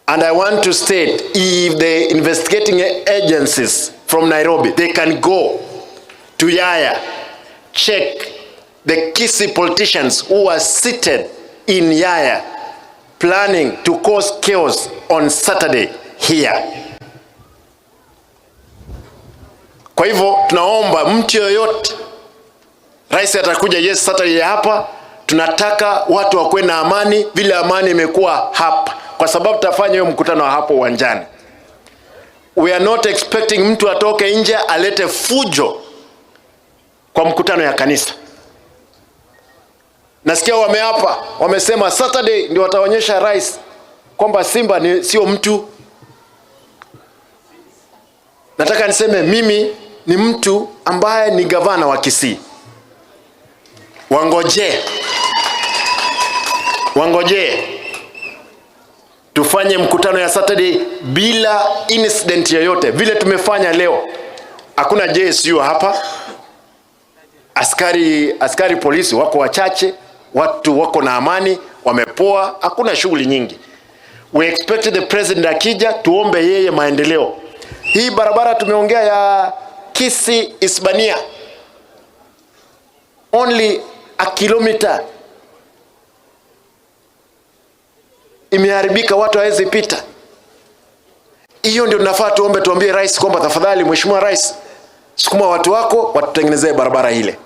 And I want to state, if the investigating agencies from Nairobi, they can go to Yaya, check the Kisii politicians who are seated in Yaya planning to cause chaos on Saturday here. Kwa hivyo tunaomba mtu yoyote, rais atakuja, yes, Saturday hapa, tunataka watu wakuwe na amani vile amani imekuwa hapa, kwa sababu tutafanya hiyo mkutano hapo uwanjani. We are not expecting mtu atoke nje alete fujo kwa mkutano ya kanisa. Nasikia wameapa, wamesema Saturday ndio wataonyesha rais kwamba Simba ni sio mtu. Nataka niseme mimi ni mtu ambaye ni gavana wa Kisii. Wangoje, wangoje tufanye mkutano ya Saturday bila incident yoyote, vile tumefanya leo. Hakuna JSU hapa, askari polisi wako wachache, watu wako na amani, wamepoa, hakuna shughuli nyingi. We expect the president akija, tuombe yeye maendeleo. Hii barabara tumeongea ya Kisii Isebania, only a kilometer imeharibika, watu hawezi pita. Hiyo ndio tunafaa tuombe, tuambie rais kwamba tafadhali, mheshimiwa rais, sukuma watu wako watutengenezee barabara ile.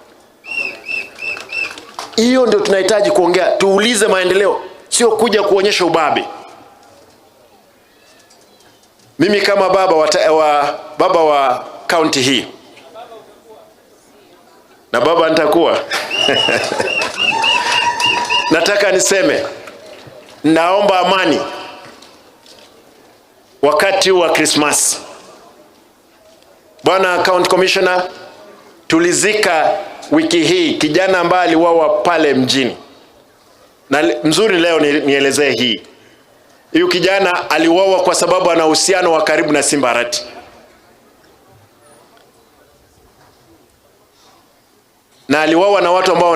Hiyo ndio tunahitaji kuongea, tuulize maendeleo, sio kuja kuonyesha ubabe. Mimi kama baba wa kaunti hii na baba nitakuwa nataka niseme, naomba amani wakati wa Christmas. Bwana County Commissioner, tulizika wiki hii kijana ambaye aliuawa pale mjini, na mzuri leo nielezee hii. Huyu kijana aliuawa kwa sababu ana uhusiano wa karibu na Simba Arati, na aliuawa na watu ambao